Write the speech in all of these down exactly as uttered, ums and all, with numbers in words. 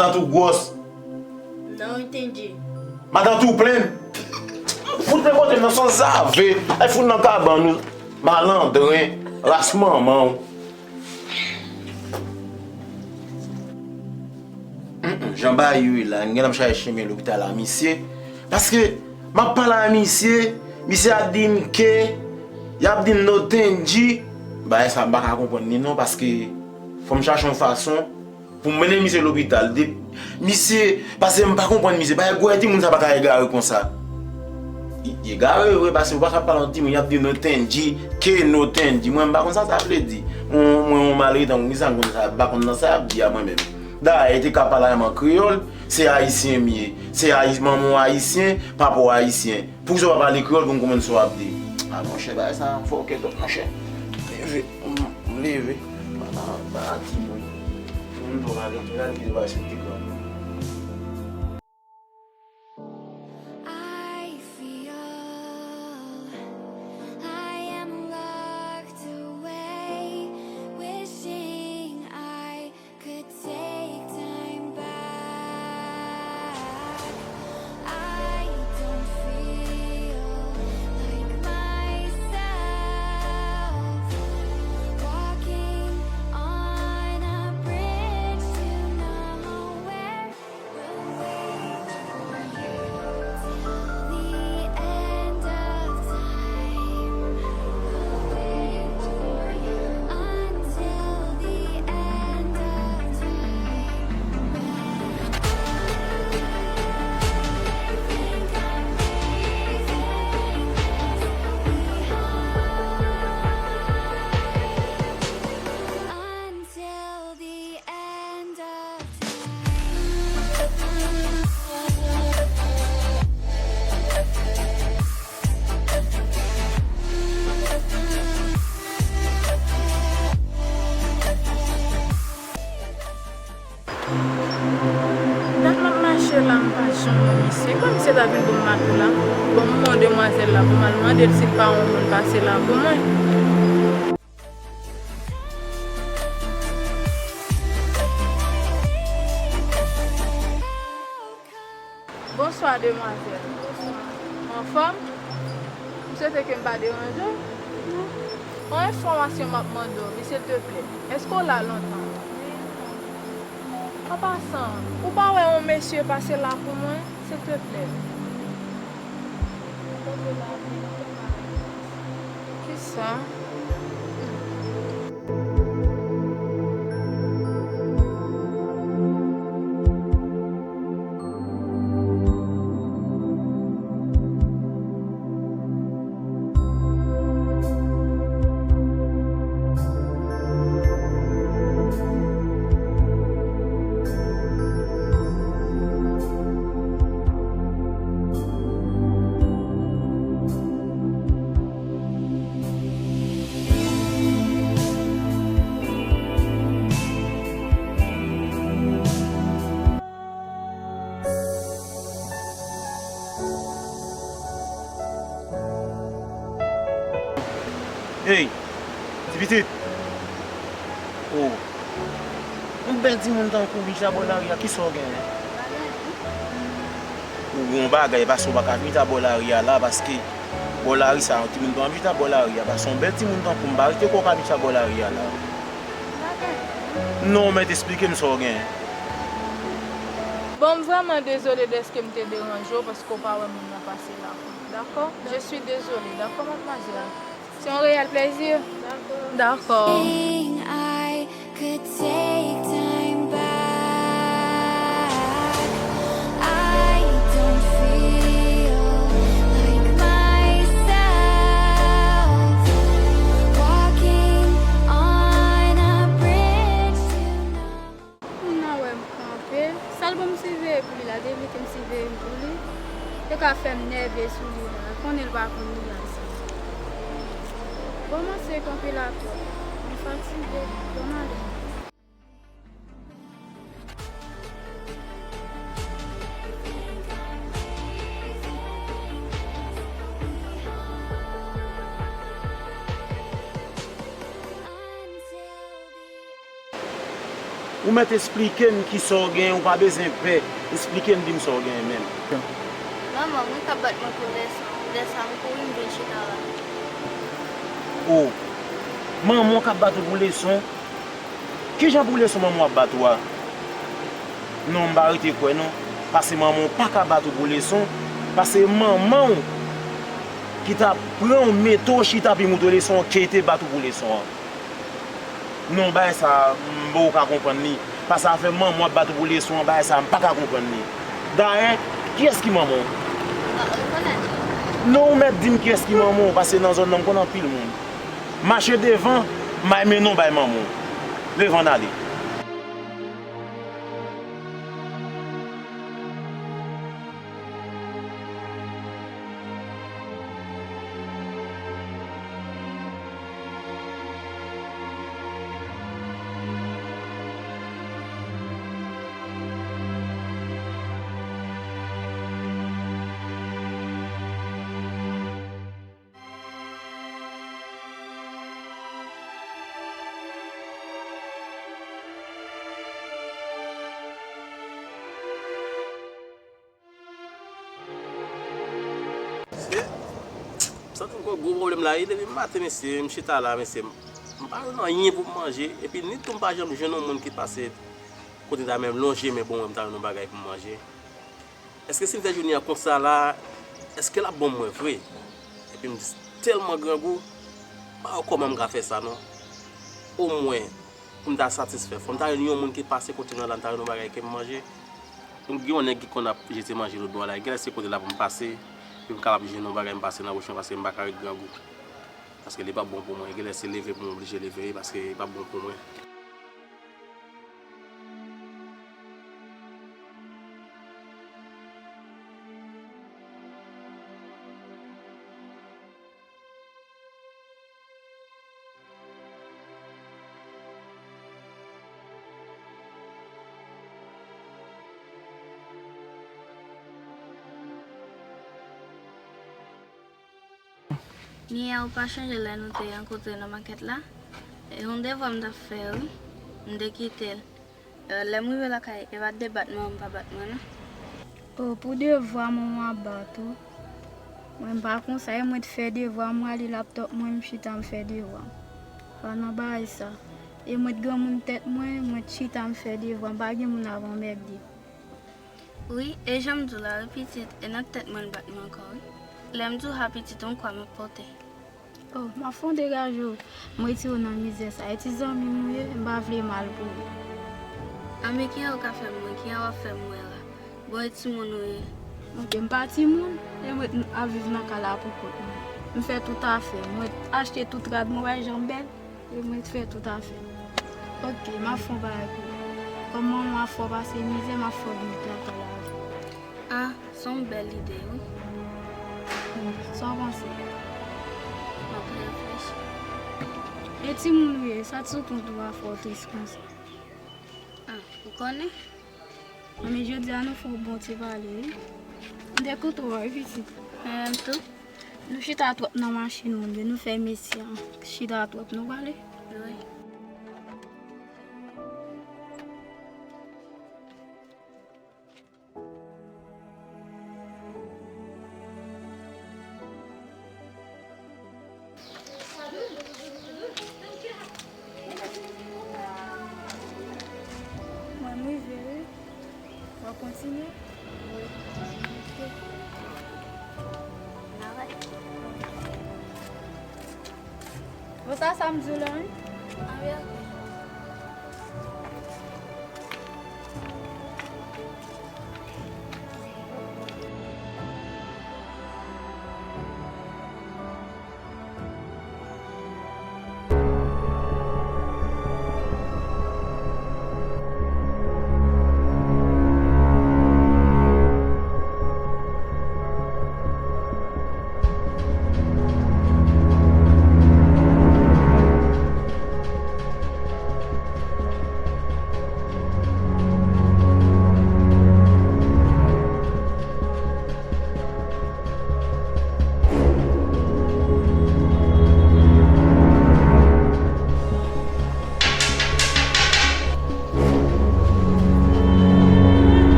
Matant ou gwòs. Non, entendi. Matant ou plen. Fout nan kote m nan sanzave. Ay fout nan kabann ou. Malandren. Ras manman w. Mm, mm, jan bagay yo ye la, m gentan ap chache chemen lopital a misye. Paske m ap pale a misye, misye ap di m ke, y ap di m no tenji. Bagay sa m pa ka konprann li non, paske fò m chache yon fason pou m mennen misye lopital. De, misye, paske m pa konprann misye. Bagay gwè timoun sa pa ka egare konsa. I, egare vre, paske ou pa ka pale yon timoun, y ap di no tenji, ke no tenji. Mwen, m pa konn sa sa vle di. Mwen, mwen, yon malere tankou misye, m konn sa, m pa konn nan sa y ap di a mwen menm. Dayè, te ka pale avè m an kreyòl, se ayisyen m ye. Se ayi-, manman w ayisyen, papa w ayisyen. Poukisa w pa pale kreyòl pou m konprann sa w ap di? A, monchè, bagay sa fòkè twòp, monchè. Leve, m, m leve. Pa, pa, pa timoun. Moun dò pale, m gade videyo pa respekte kreyòl. I feel I am locked away, wishing I could take time back. I don't feel like myself. Walking on a bridge to nowhere. We'll wait for you till the end of time. We'll wait for you until the end of time. But I think I'm leaving this behind. Until the end of Dat m ap mache la, m pa janm wè misye. Kòman misye ta vin bò m mato la? Bon, m wè yon demwazèl la, bon, m al mande l si l pa wè yon moun pase la pou mwen. Bonswa, demwazèl. Ou anfòm? M swete ke m pa deranje w. Non. Yon enfòmasyon m ap mande w, wi, silteplè. Èske w la lontan? An pasan, ou pa wè yon mesye pase la pou mwen? Silteplè. Kisa? Ey, ti pitit. Oh. Yon bèl timoun tankou w vin chita bò lari a, kisa w genyen? Ou gen yon bagay, paske w pa ka vin chita bò lari a la, paske bò lari sa, yon timoun pa anvi chita bò lari a, paske yon bèl timoun tankou m, m pa rete kwè w ka vin chita bò lari a la. Non, mèt esplike m sa w genyen. Bon, m vrèman dezole dèske m te deranje w, paske w pa wè moun nan pase la. Dakò? Je suis désolée, dakò, madmwazèl? Se yon reyèl plezi. Dakò. I could take time back. I don't feel like myself. Walking on a bridge to nowhere. Moun nan wè m kanpe. Sa l ban m siveye pou li la, te evite m siveye m pou li. Yo ka fè m nève sou li la. Konnen l pa konn li la sa. Bon, m anse kanpe la twòp. M fatige. Bon, m ale. Ou mèt esplike m kisa w genyen, ou pa bezwen pè. Esplike m, di m sa w genyen menm. Manman mwen k ap bat mwen pou leson. Lè sa a, m kouri, m vin chita la. O, manman w k ap bat ou pou leson? Kijan pou leson manman w ap bat ou a? Non, m pa rete kwè non. Paske manman w pa ka bat ou pou leson. Paske manman w ki t ap pran w, mete w chita, pi montre w leson an, ke te bat ou pou leson an. Non, bagay sa a, m poko ka konprann li. Paske afè manman w ap bat ou pou leson an, bagay sa a, m pa ka konprann li. Dayè, kiyès ki manman w? Non, ou mèt di m kiyès ki manman w, paske nan zòn nan, m konn anpil moun. Mache devan, m ay mennen w bay manman w. Leve ann ale. Mesye, m santi m gon gwo pwoblèm la wi. Depi maten, mesye, m chita la, mesye, m pa jwenn anyen pou m manje. Epi ni tou m pa janm jwenn yon moun ki pase kote ta menm lonje men pou mwen, m ta jwenn yon bagay pou m manje. Èske si m fè jounen an konsa la, èske l ap bon mwen vre? Epi m tèlman grangou, m pa wè kòman m ka fè sa non. Omwen, pou m ta satisfè, fò m ta jwenn yon moun ki pase kote m nan la, m ta jwenn yon bagay ke m manje. M gen yon nèg ki konn ap jete manje lòt bò la, genlè se kote la pou m pase, pou m kapab jwenn yon bagay m pase nan bouch mwen, paske m pa ka ret grangou. Paske li p ap bon pou mwen, genlè se leve pou m oblije leve, paske li p ap bon pou mwen. Nia, ou pa chonje lè nou te rankontre nan makèt la? E yon devwa m t ap fè, wi. M te kite l. E, lè m rive lakay, e pa t de bat mwen, m pa bat mwen, non. O, pou devwa, manman ap bat ou. Mwen, m pa konsa, e mwen t fè devwa, m rale laptòp mwen, m chita, m fè devwa m. Pa nan bagay sa. E mwen t granmoun tèt mwen, mwen t chita, m fè devwa m, pa gen moun ap anmède. Wi, e jan m di w la, wi, pitit, e nan tèt mwen l bat mwen ankò, wi. Lè m di w ha, pitit, yon kwa m ap pote. O, m ap fè w degaje w. M retire w nan mizè sa. E ti zanmi m ou ye, m pa vle mal pou ou. A, men kijan w ka fè m wè, kijan w ap fè m wè la? Bon, e timoun ou ye? Oke, m pa timoun, e mwen ap viv nan kay la pou kont mwen. M fè tout afè, mwen achte tout rad mwen, w wè jan m bèl. E mwen t fè tout afè. Oke, m ap fè yon bagay pou ou. Kòm manman w ap fè w pase mizè, m ap fè w vin lakay la avè m. A, se yon bèl ide, wi. Sa w panse? M ap reflechi. E timoun ou ye, sa t sou kont ou a fè w tris konsa? A, ou konnen. Anben, jodi a nou fè yon bon ti pale, wi. M te kontan wè w, wi, pitit. Mwen menm tou. Nou chita twòp nan machin moun yo, nou fè mesye an chita twòp, nou prale. Wi. Mwen, m rive, wi. W ap kontinye? Wi. Ok. N a pale. Bon, sa, sa m di w la, wi. A, wi, ok.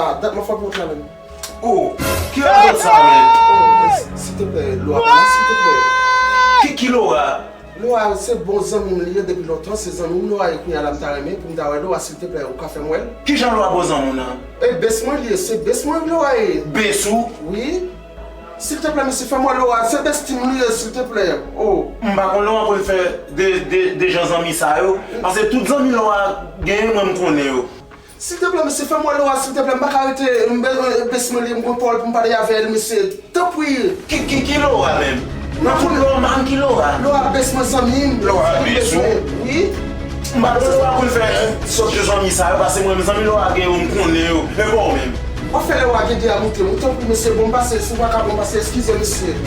A dat m ap frape wont la menm. Oh, ki radòt sa menm? Oh, silteplè, Laura pa la, silteplè. Ki, ki Laura? Laura se bon zanmi m li ye depi lontan, se zanmi m Laura ye kounye a la m ta renmen pou m ta wè Laura silteplè, ou ka fè m wè l? Kijan Laura bon zanmi w nan? E bès mwen li ye, se bès mwen Laura ye. Bès ou? Wi. Silteplè, mesye, fè m wè Laura, se bestie m li ye, silteplè. Oh. M pa konn Laura konn fè de, de, de jan zanmi sa yo. Paske tout zanmi Laura genyen, mwen m konnen yo. Silteplè, mesye, fè m wè Laura, silteplè, m pa ka rete, m bezwen bès mwen li, m gon pawòl pou m pale avè l, mesye. Tanpri. Ki, ki, ki Laura menm? Nan tout Laura, m pa konn ki Laura. Laura bès mwen, zanmi m. Laura bès ou? Wi. M pa konn Laura konn fè sòt de zanmi sa yo, paske mwen menm zanmi Laura gen yo, m konnen yo. Men pa w menm. W ap fè Laura gen de a moute m, tanpri, mesye, bon, m pase, si w pa ka bon, pase, eskize, mesye.